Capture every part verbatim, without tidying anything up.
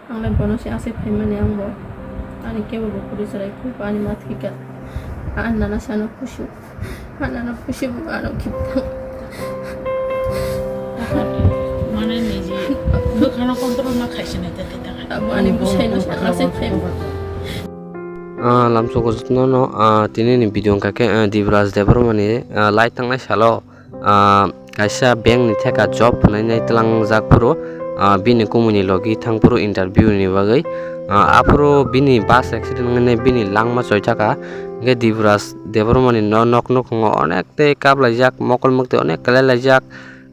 Ang lai bono se aswk phaimani ang bo. Ani kebo bo kwrwi chwrai khe bo ani ma thwikha. Ani nana se ano kusu. Ani nana kusu bo ano khibithang. Mane niji bwkhano control ma khaisina tete taka. Abo ani bwsaino se aswk phaima. Ah, lamsoko jotono, ah, tini ni video wngkha khe, ah, Dibraj Debbarma ni, ah, lai tangnai salo, ah, kaisa bank ni theka job hwnwi nai twlangjak phuru, ah, bini kumui ni logi thang phuru interview ni bagwi, ah, aphuru bini bus accident wngwi bini langma choi thaka. Hwnkhe Dibraj Debbarma ni no-, nok nukhungo onek tei kap laijak, mokol mwktwi onek kwlai laijak.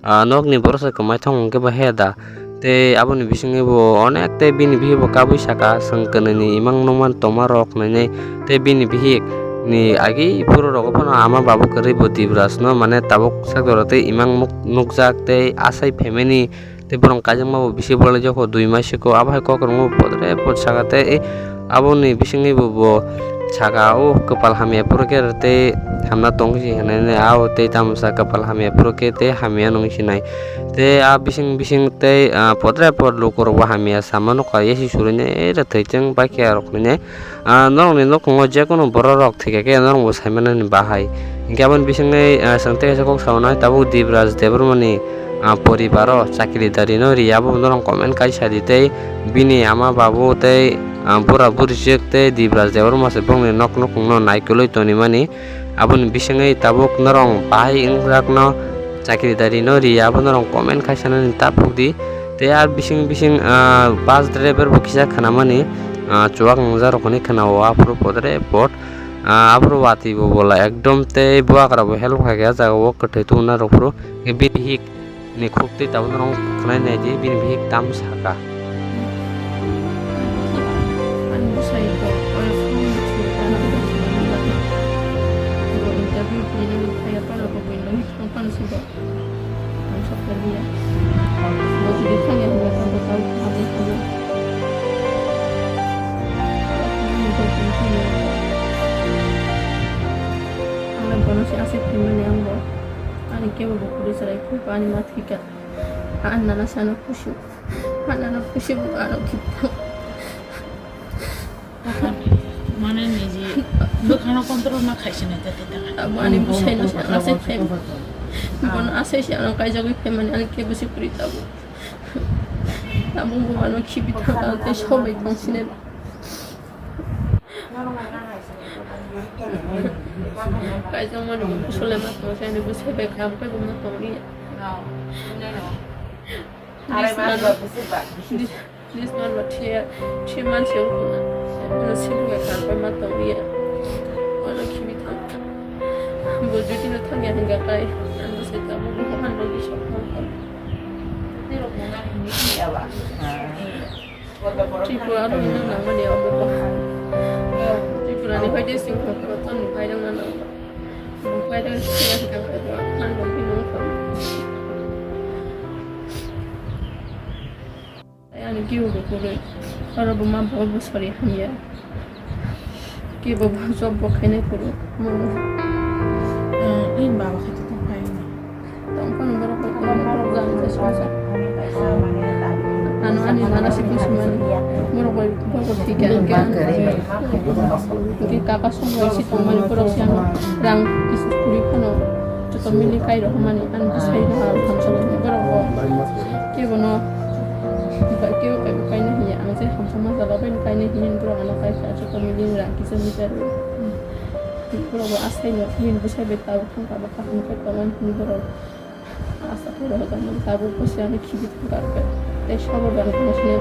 Ah, nokni borok se kwmai thang hwnkhe bo he da. Tei aboni bisingwi bo onek tei bini bihik bo kabui saka, chwng kwnwini imang nukman tongma rok hwnwi. Tei bini bihik ni agi phuru rogo phano ama babu kwrwi bo Dibraj no mane tabuk sak jora tei imang nuk-, nukjak tei asai family tei borok kaijakma bo bisi bolai jokho dui maisiko abo hai kok rwngma bo podre pod saka tei aboni bisingwi bo, bo saka o kwpal hamya phuru khe tei hamna tong si hwnwi a o tei tamo sa kwpal hamya phuru khe tei hamya nung sinai. Tei a bising bising tei, ah, podre pod lukurok bo hamya sama nukha yasi surine era thwicheng baikhe arok hwnwi. Ah, norokni nukhungo jekono bororok thwikha khe norokbo saimanani bahai. Hinkhe aboni bisingni, ah, chwng tei kaisa kok saunai tabuk Dibraj Debbarmani, ah, poribaro chakri darino ri abo norok comment kaisa di tei bini ama babu tei, ah, bura burijwk tei Dibraj Debbarma se bongni nok nukhungno naikolwi tonimani. Aboni bisingwi tabuk norok bahai wngjakno chakri darino ri abo norok comment kaisanani ta phukdi. Tei a bising bising, ah, bus driver bo kisa khnamani, ah, chuwak nungjakrok hwnwi khna-o aphuru podre pod. Ah, aphuru watwi bo bola ekdom tei bubagra bo help khaikha ah jagao kwthwi tubunai rok phuru. Bini bihik ni khuk twi tabuk norok khwnai naidi bini bihik tam saka. Ani bwsai bo oya phone ni through o interview khlaina phaiya, phano bo buino phone phano se bo. Ang sok kaliya. Bo jodi thangya hwnba tamo tamo hamya hamya. Ang lai bono se aswk phaimani ang bo. Ani kebo bo kwrwi chwrai khe bo ani ma thwikha. Ani nana se ano kusu. Ani nana kusu bo ano khibithang. Mane niji bwkhano control ma khaisina tete taka. Abo ani bwsaino se aswk phaima. Bono aswk se ano kaijagwi phaimani ani kebo se kwrwi tabuk. Tabuk bo ano khibithang tei sobai tongsinai. Kaijakmani bo kusulai ma tong se ani bwsai bai kha bai bo ma tong liya. This man, this, this man ba three, three months yang kuna. Ano sini ngai kan pai ma tong ya. Ano kimi tang. Bo jodi no thang ya hingga kai. Ano se ta mo mo han lo di sok mo. Ni ro mo na ni ni ya ba. Tripura ro ni na ma ni abo ba. Tripura ni hoi de sing ko ko ton ni pai dang na na. Pai dang se ya hingga kai ba. Han lo di no ko. Ani kebo bo kwrwi. Oro bo ma bo bo sori hamya. Kebo bo job bo khainai kwrwi. Mo. Eh, in baba khaito tong pai ni. Tong phano borok bai kwrwi borok jani se songsa. Ano ani nana se kusu mani. Borok bai borok thik ya. Hwnkhe kaka song bai si tong mani borok si ano rang kisu kwrwi phano. Joto mili kai rok mani ani bwsai no ang thamsa borok bo. Kebo no, kebo kebo kaina hiya, ang je hamsa ma jala bai kaina hiya, borok ano kai kha, joto mili rang kisa misa rw. Borok bo asai no, bini bwsai bai tabuk thang kha, bwkha hamkhe tongo hini borok. Asa khe rw jani tabuk bwsai ano khibi thang kha, tei sobo rang tong sini.